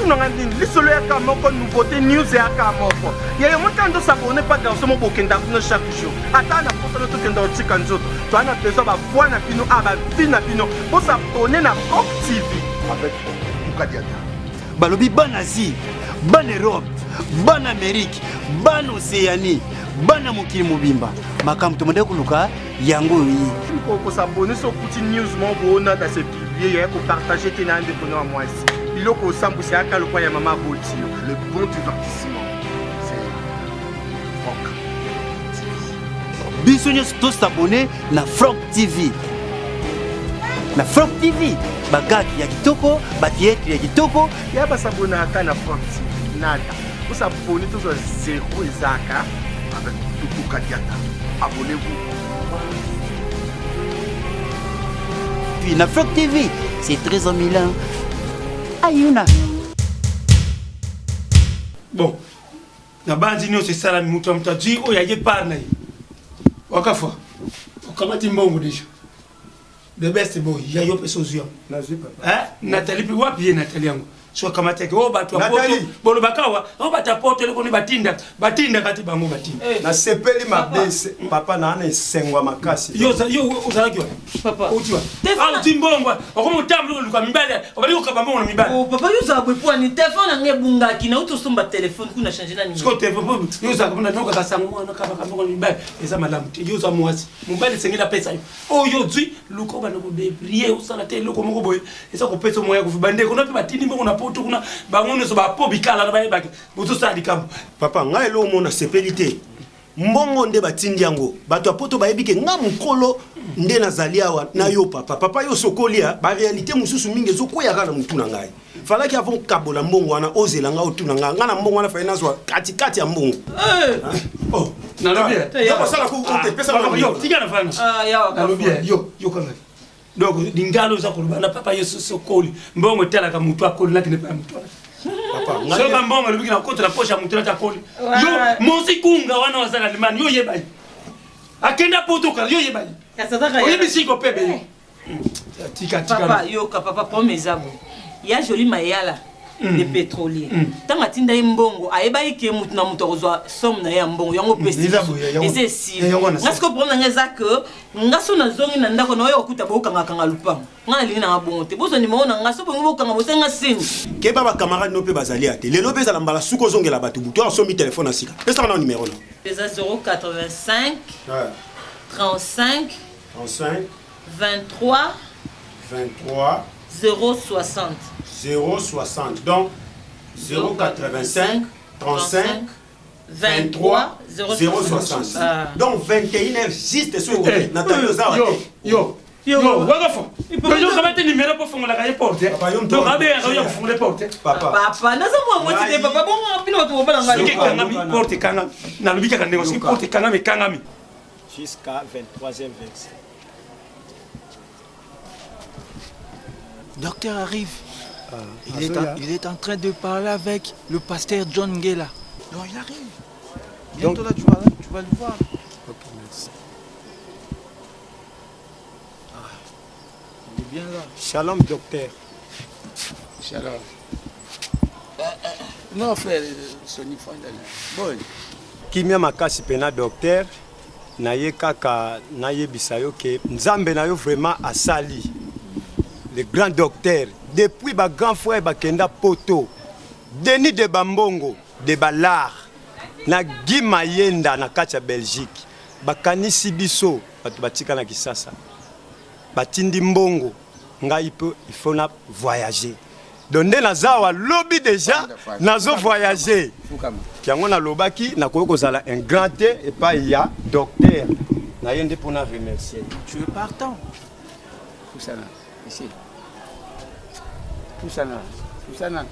Otuna nga nini? Lisolo ya ka moko, nouveauté news ya ka moko. Ya yo moko ndo s'abonner pa garçon mo bokenda kuna chaque jour. Ata na posa no tokenda otika nzoto. To na besoin ba voix na bino a ba vie na bino. Bo s'abonner na Franck TV. Avec Bukadiata. Balobi bana Asie, bana Europe, bana Amérique, bana Océanie, bana mokili mobimba. Makambo tomandaki koluka yango oyo ye. Ko s'abonner so kuti news mo bo na se publier ya ko partager te na ndeko na mwasi. Biloko osambwisa yaka lokwa ya mama aboti yo. Le bon divertissement, c'est Franck TV. Biso nyonso to s'abonner na Franck TV. Na Franck TV, ba gag ya kitoko, ba theatre ya kitoko. Ya ba s'abonnaka na Franck TV. Nada. Ko s'abonner tozwa zero ezaka. Avec Tutu Kadiata. Abonnez-vous. Puis na Franck TV, c'est très en Milan. Ayuna. Bon, nabanzi nyonso esalami moto ya moto azwi oyo aye part na ye wakafa okamati mbongo deja the best boy ya yo mpe sozwi yango nazwi papa eh Nathalie mpe wapi ye Nathalie yango so akamataki oyo bato ya poto Nathalie. bolobaka awa oyo bato ya poto eloko nini batinda batindaka te bango batinda eh. nasepeli mabe papa naa na esengo ya makasi yo ozalaki wapi papa outi wapi auti mbongo okomi otambola koluka mibali obandi kokaba mbongo na mibali oh, papa yo ozala boye mpo ani telefone na ngai ebungaki nauti osomba telefone kuna change na nimero sikoyo telefone yo ozalaka mpona nokaka sango wana kabaka mbongo na mibali eza malamu te yo oza mwasi mobali esengeli apesa yo oyo ozwi luka obanda kodebrie osala te eloko moko boye eza kopesa moya kofi bandeko na mpe batindi mbongo na poto kuna bango nyonso bapo bikala na bayebaki bozosala likambo papa ngai eloko mona sepeli te mbongo nde batindi yango bato ya poto bayebi ke nga mokolo nde nazali awa na yo papa papa yo sokolia barealité mosusu mingi ezokweya kaka na motu na ngai falaki avant okabola mbongo wana ozela nga otuna nga nga na mbongo wana fai nazwa katikati ya mbongo eh! oh, nalobi kosala ah, tika na fana ah, nalobi yo yokanga donc lingala oza koloba na papa yesu sokoli mbongo etalaka motu akoli nakende pa ya motu wana soki mbongo alobiki na kota na poche ya motu nati akoli yo mosi kunga wana waza na limani yo oyeba ye akenda poto kala yo oyeba ye oyebi siko pebe yo tika tika papa yoka papa problème eza boye ya joli mayala mm. le pétrolier mm. ntango atinda ye mbongo ayebaki ke motu na moto akozwa somme na ye ya mbongo yango opesi mm, eza esili nga sikoyo problème na nga eza ke nga so nazongi na ndako na oyo okuta bokangakanga lupango nga nalingi nanga bongo te bozwa nimero na nga so bongi bokanga bosenga sini keba bacamarade no mpe bazali ya te lelo mpe ezala mbala suka ozongela bato butu asombi telefone ya sika pesaka na nimero na eza 085 35 35 23 23 060 060 donc 085 35 23 060 ah. donc 21 heures juste soki eh, natali oza wa te yo yo wakafo yo kamate numéro mpo fongolaka ye porte donc abeyaka yo kofongola porte papa naza mwa mwasi te papa bongo bino bato bobala ngai soki ekangami porte ekangami nalobi kaka ndenge soki porte ekangami ekangami jusqu'à 23e verset. Docteur arrive. Ah, il, est en, il est en train de parler avec le pasteur John Ngela. Non, il arrive. Bientôt là, tu vas, tu vas le voir. Ok, merci. Ah, il est bien là. Shalom, docteur. Shalom. Euh, euh, non, frère, Sony Fandala. Bon. Kimia makasi pena docteur naye kaka nayebisa yo ke nzambe na yo vraiment asali le grand docteur depuis ba grand frère bakenda poto Denis de Bambongo de Balar na Guy Mayenda na kati ya Belgique bakanisi biso bato batika na Kisasa batindi mbongo ngai mpe il faut na voyager donc nde naza awa lobi deja nazo voyager yango nalobaki nakoki kozala un grand te epai ya docteur na ye nde mpona remercier tu es partant pusana ici pusana pusana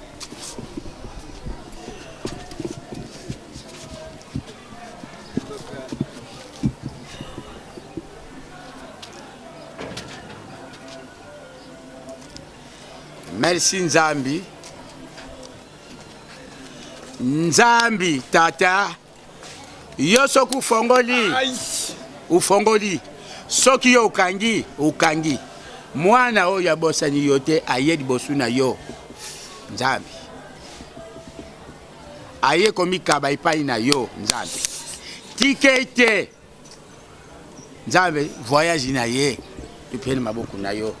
Merci Nzambi. Nzambi tata yo soki ufongoli ufongoli soki yo okangi okangi mwana oyo abosani yo te aye liboso na yo Nzambi. aye komikaba epai na yo Nzambe. Tika ete Nzambe voyage na ye topeni maboko na yo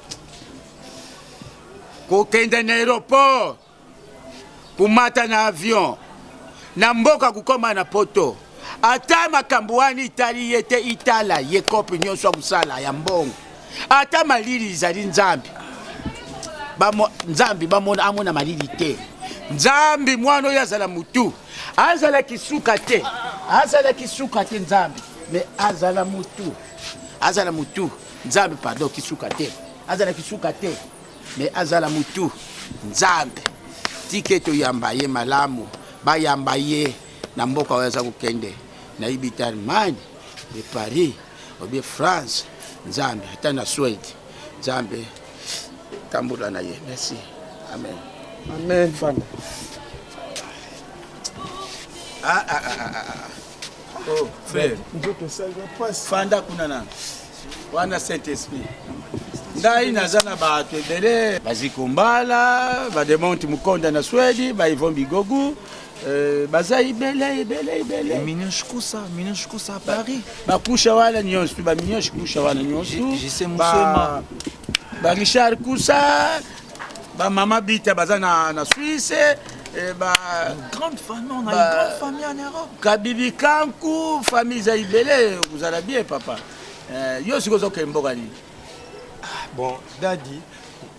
kokende na aeroport komata na avion na mboka kokoma na poto ata makambo wana itali ye te itala ye kope nyonso akosala ya mbongo ata malili ezali nzambe Bamo, nzambe bamona amona malili te nzambe mwana oyo azala mutu azala kisuka te azala kisuka te nzambe me azala mutu azala mutu nzambe pardon kisuka te azala kisuka te me azala mutu nzambe tike toyamba ye malamu bayamba ye na mboka oyo aza kokende nayebi te allemagne de paris obie france nzambe ata na swede nzambe tambola na ye merci amen amen fanda ah, ah, ah, ah, ah. Oh, frère nzoto esali mpasi fanda kuna na wana saint esprit ngai naza na bato ebele bazikombala bademonte mokonda na swedi baivon bigogu euh, baza ebele ebele ebele Minuskusa, Minuskusa à Paris. Bakusha wana nyonso, ba Minuskusa wana nyonso. Ba, ba Richard Kusa, ba Mama Bita baza na, na Suisse. Eh, ba, une grande famille, on a ba, une grande famille en Europe. Kabibi Kanku, famille za ebele, ozala bien papa. Eh, yo sikoyo ozokende mboka nini? Ah, bon, daddy,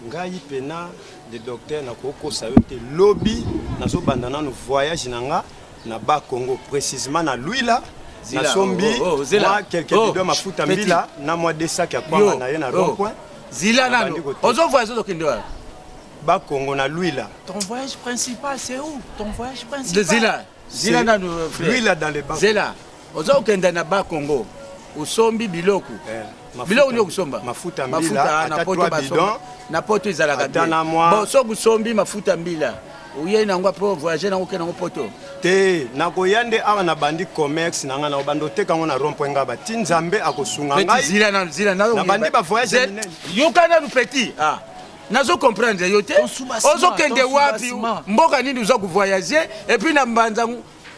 ngai pena le docteur nakokosa yo te lobi nazobanda nanu voyage na nga na bas congo précisement na luila nasombi oh, oh, oh, mwa quelques oh, bidon mafuta mbila na mwa deux sacs ya kwanga na ye na rond point zila nanu ozo voyage ozokende wapi bas congo na luila ton voyage principal c'est où ton voyage principal zila zila nanu frère luila dans les bas zela oza kokenda na bas congo osombi biloko eh, biloko nini okosomba mafuta mbila na poto basomba na poto ezalaka bien bon soki osombi mafuta mbila oyei nango apres voyage nango okende nango poto te nakoya nde awa nabandi commerce na ngai nakobanda oteka yango na rond point ngaba ti nzambe akosunga ngai nabandi bavoyage minene yoka nanu petit ah. nazo comprendre yo te ozokende wapi mboka nini oza kovoyage epuis na mbanza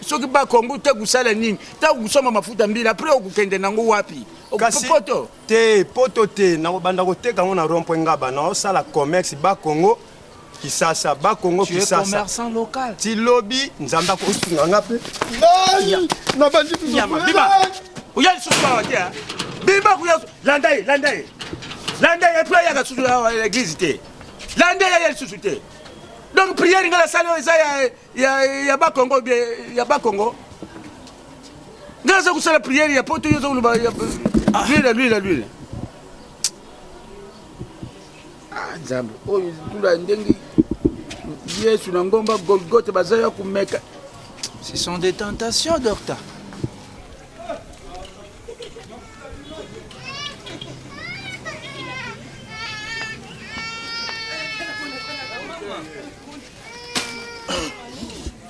soki ba Congo te kusala nini ntango kusomba mafuta mbila apres okokende nango wapi kasi poto te poto te nakobanda koteka yango na rond point ngaba naosala commerce ba Congo kisasa ba Congo kisasa commerçant local ti lobi nzambe akosunga nga mpe nabandi bima oya lisusu awa te bima kuya landa ye landa ye landa ye epuis ayaka susu awa eglise te landa ye aya lisusu te donc priere nga nasali oyo eza ya ya ya ba Congo bien ya ba Congo nga naza kosala prière ya poto yo oza koloba l'huile l'huile l'huile ah nzambe oyo tula ndenge yesu na ngomba golgote baza ya komeka ce sont des tentations docteur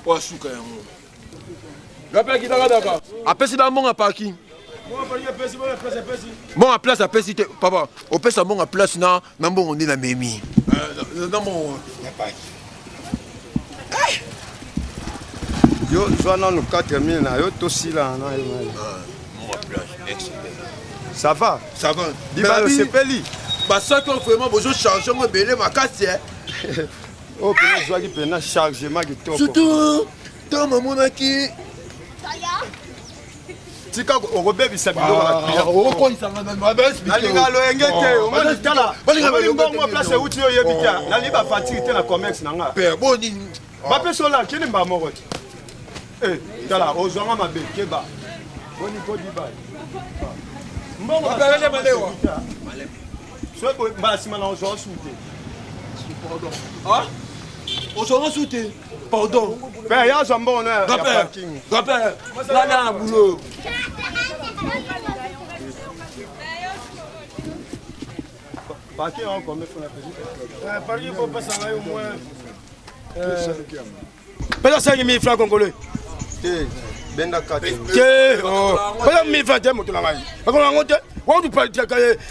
oyo asuka yango gape akitaka daka apesi ba mbongo ya parking mbongo ya place apesi te papa opesa mbongo ya place na na mbongo nde namemi eh, na mbongo ya parking eh! yo zwa nanu 4000 na yo tosila na yo ah, ça va ça va bibalo osepeli basaki oyo vraiment bozo charge yango ebele makasi eh. oyo mpenza ozwaki mpenza chargement kitoko surtout ntango namonaki tika okobebisa biloko nalinga loyenge te oh. omoni tala omoni mbongo place euti yo oyebi te oh. nalingi bafatire te na commerce na nga bapesi ola kende mbaa moko te eh, tala ozwanga mabe keba boni kodiba mbongo soki boye mbala nsima na ozwa osu te ozwanga su te pardon père ya azwa mbongo no ya parking grand-père nga na boulot parking yango combien fona parking faut pesa ngai au moins pesa 5000 francs congolais te benda kati te oh. pesa 1000 francs te moto na ngai bakona yango te wakutu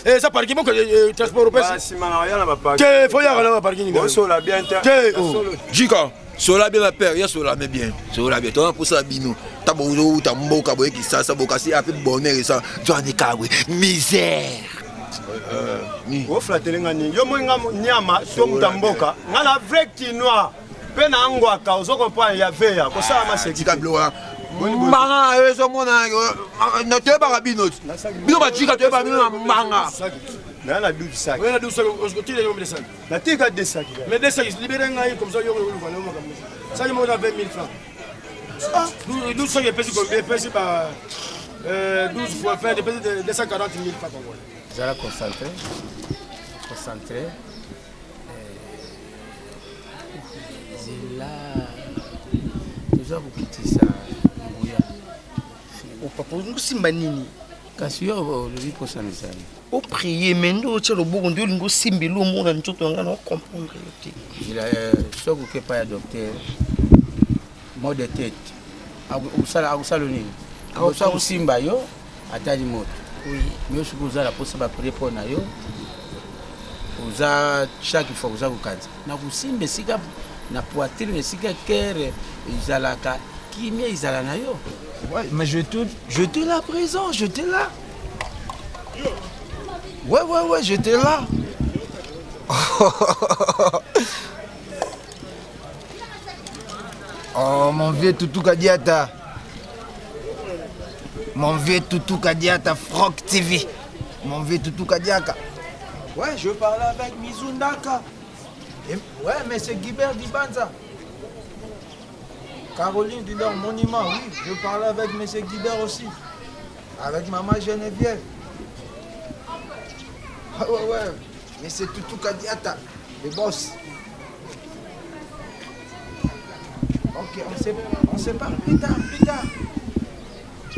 eza parking boko transport opesi te fo yaka na baparking osola bien te te oh. jika Sola bien ma père, ya sola mais bien. Sola bien. Toi pour ça bino. Ta bozo ta mboka boye kisasa bokasi ape bonheur et ça. Johnny Kabwe misère. Oflatele nga nini? Yo moi nga nyama to muta mboka. Nga na vrai kinois. Pe na ngwaka ozo comprendre ya veya kosala maseki. Tika biloko wana. Mbanga yo ezomona na toyebaka bino bino bajika toyebaka bino na mbanga. Na na 12 sacs. Oya na 12 sacs otikela yo mbele sacs. Natika deux sacs. Mais deux sacs libéré ngai comme ça yo oluka na makambo. Saki moko na 20 000 francs. Ah, 12 sacs epesi combien epesi ba 12 fois 20 epesi 240 000 francs congolais. Zala concentré. Concentré. Zela toza kokitisa nguya. Oh papa olingi osimba nini? Kasi yo olobi mposa na ezali. O prier mais nde otia loboko nde olingi osimba eloko moko na nzoto na ngai na comprendre yo te. Soki oke epai ya docteur mot de tete akosala akosala nini? Akosa kosimba yo atali moto. Oui. Mais soki oza na posa ba prier mpo na yo oza chaque fois oza kokanisa na kosimba esika na poitrine esika cœur ezalaka kimia ezala na yo. Ouais, mais je te, je te là présent, je te là. Ouais, ouais, ouais, j'étais là. Oh, mon vieux Toutou Kadiata. Mon vieux Toutou Kadiata, Frog TV. Mon vieux Toutou Kadiaka. Ouais, je parlais avec Mizundaka. Et, ouais, mais c'est Guibert Dibanza. Caroline Dudor, monument, oui. Je parlais avec M. Guibert aussi. Avec maman Geneviève. Ah ouais, ouais. Mais c'est Toutou Kadiata, le boss. Ok, on se, on se parle plus tard, plus tard.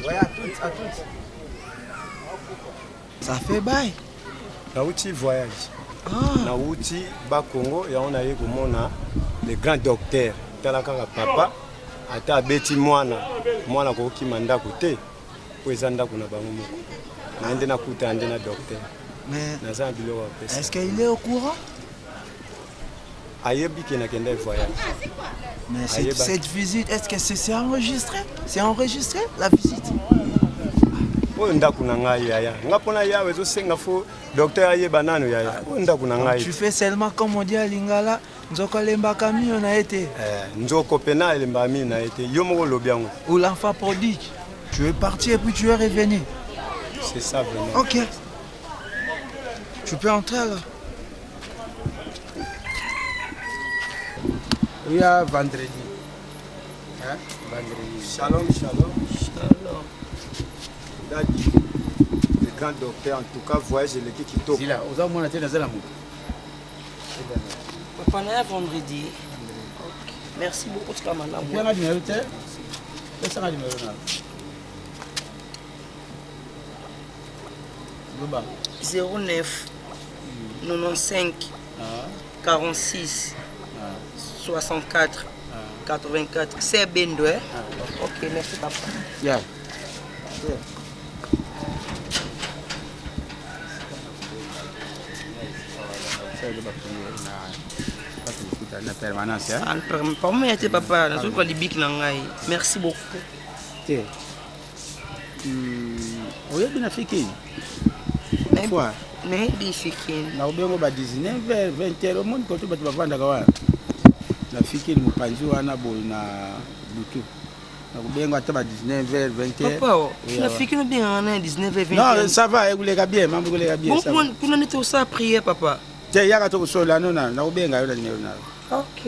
Ouais, à toutes, à toutes. Ça fait bail. Nauti voyage. Ah. Nauti ba Congo yango naye komona le grand docteur. Tala kaka papa ata abeti mwana, mwana akokima ndako te po eza ndako na bango moko. Naye nde nakutana nde na docteur. Mais naza na biloko ya kopesa. Est-ce qu'il est au courant? Ayebi ke nakenda voyage. Mais cette, cette visite, est-ce que c'est enregistré? C'est enregistré la visite? Oyo ndako na ngai yaya. Nga pona yawe ezosenga fo docteur ayeba nano yaya. Oyo ndako na ngai. Tu fais seulement comme on dit à Lingala, nzoko alembaka mio na ye te. Eh, nzoko pena alembaka mio na ye te. Yo moko olobi yango. Ou l'enfant prodigue. Tu es parti et puis tu es revenu. C'est ça vraiment. Ok. Tu peux entrer alors. Oya vendredi. Hein? Vendredi. Shalom, shalom. Shalom. Daddy, le grand docteur, en tout cas, voyage eleki kitoko. Zila, oza mwana te naza na moto. Papa na ya vendredi. Ok. Merci beaucoup tika malamu. Yanga numéro te. Pesa numéro na. Loba. 09 95 46 64 84. C'est Bendo, hein? Ok, merci papa. Yeah. Na permanence, hein? Pardon, ya te papa, nazoyoka libiki na ngai. Merci beaucoup. Te. Oyebi na fikini? Fois. Nayebi fikini. Na obengo ba 19 h 20 h omoni koto bato bavandaka wana. Na fikini mopanzi wana boye na butu. Na kobenga ata ba 19 h 20 h. Papa, oh, na fikini obengaka na 19 h 20 Non, ça va, ekoleka bien, mambo ekoleka bien. Bon, kuna neti osala prière papa. Te yaka tokosolola no na nakobenga yo na nimero na yo. Ok.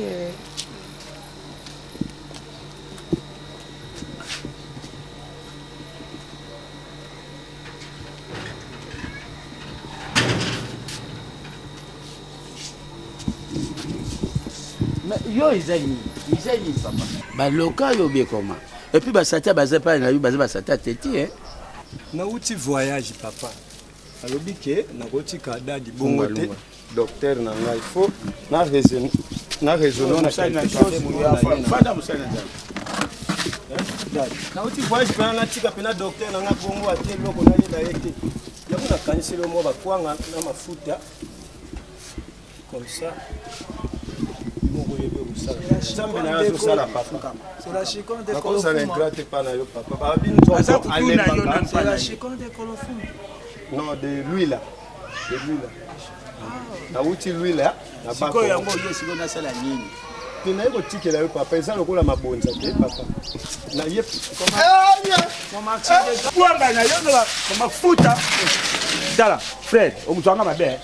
yo eza nini eza nini papa baloka yo bie koma epuis basata baza epai na yo baza basata teti eh? Nauti voyage papa. Alobi ke nakotika dadi bongo te docteur na ngai faut na raisonner na raisonner na quelque chose. Fanda mosali na Nzambe. Nauti voyage mpena natika mpena docteur na ngai bongo ate eloko nayeba ye te yango nakaniseli mwa bakwanga na mafuta comme ça moko yebi. mosala nzambe na yo azosala papa nakozala ingrat epa na yo papa babi nzoko alembaka non de lui là de lui là nauti lui là na sikoyo yango yo sikoyo nasala nini te naye kotikela yo papa eza lokola mabonza te papa naye kwanga na yo mafuta tala fred okozwanga mabe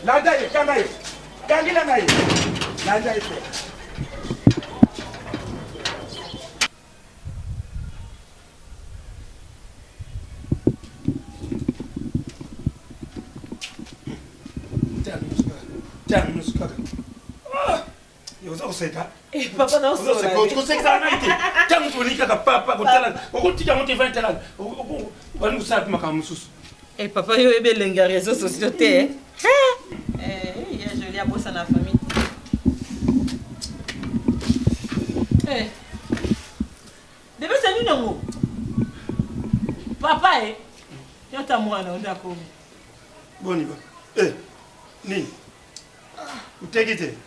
landa ye kanga ye kangela ngai landa ye fred oza koseka eh, papa naokosekisa ngai te ntango toli kaka papa kotala okotika yango te evandi tala bani kosala mpe makambo mosusu eh, papa yo oyebi elengi ya réseau sociaux te eh? ya joli abosana famille Bebe se nini yango? Papa e. Yo ta mwana onda komi. Boni ba. Eh. Nini? Uteki te.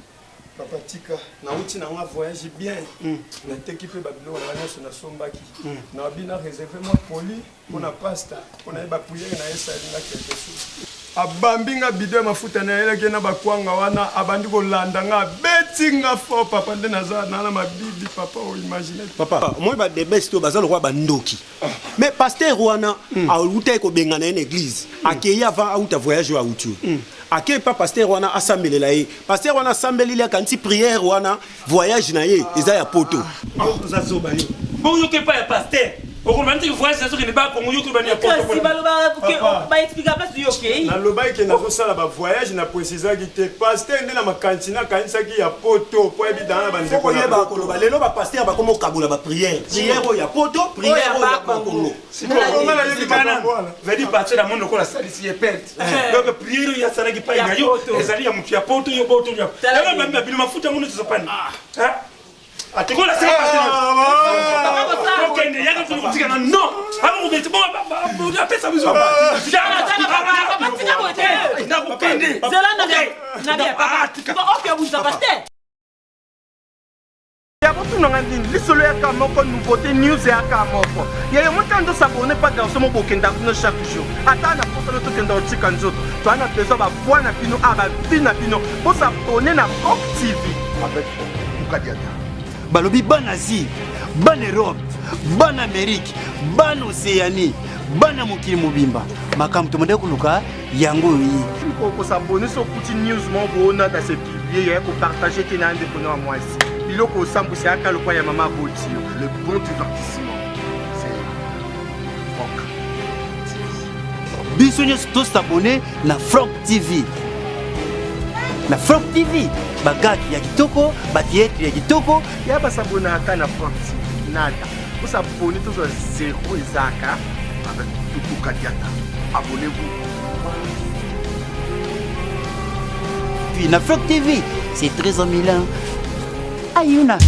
Papa tika nauti na nga voyage bien mm. nateki mpe babiloko na nga nyonso nasombaki mm. nabi na réserve mwa poli mpo na pasta mpo na ye bapriere na ye esali nga quelque chose abambi nga bido ya mafuta nayelaki ye na bakwanga wana abandi kolanda nga abeti nga fort papa nde naza na na mabibi papa oimagine papa omoni ba debes to baza lokola bandoki mais pasteur wana mm. awutaki kobengana ye na église mm. akei avant auta voyage oyo auti oyo mm. akei pa pasteur wana asambelela ye pasteur wana asambeleli akanisi prière wana voyage na ye eza ya poto ah, oza zoba yo bongo yoki epai ya pasteur okoloba neti voyage nazokende ba kongo yoki bani ya poto balobaka baexplika place yo okei nalobaki ke nazosala bavoyage na précisaki te pasteur nde na makanisi nakanisaki ya poto po ayebi dana na bandeko koyeba koloba lelo bapasteur bakoma okabola baprière prière oyo ya poto prière oyo ya kongo vedi pasteur amoni lokola asalisi ye perte eh. donc priere oyo asalaki pai na yo ezali ya motu ya poto yo poto yango bami babino mafuta yango nyonso ezopani ah. atekola sika pasteur okende yaka mfuni kotika na non akokobeti bo apesa biso nakokende zela na papa okebundisa pasteur ya botuna nga nini lisolo yaka moko nouveauté news yaka moko ya yo motala ndo s'abonne pa garçon moko bokenda kuna chaque jour ata na posa no tokenda kotika nzoto toa na besoin bavoi na bino a bavi na bino bosabone na Rock TV avec Bukadiata balobi bana asie bana europe bana amerike bana océanie bana mokili mobimba makambo tobandaki koluka yango oyo ye kosabone so okuti news moko boona na se publie ya kopartage te na ndeko na mwasi biloko osambwisa yaka lokwa ya mama aboti yo le bon divertissement c'est Franck TV biso nyonso tosabone na Franck TV na Franck TV bagage ya kitoko batheatre ya kitoko ya basabonaka na Franck TV nada osabone tozwa zero ezaka avec Tutu Kadiata abonnez-vous Puis na Franck TV c'est très en Milan ayuna.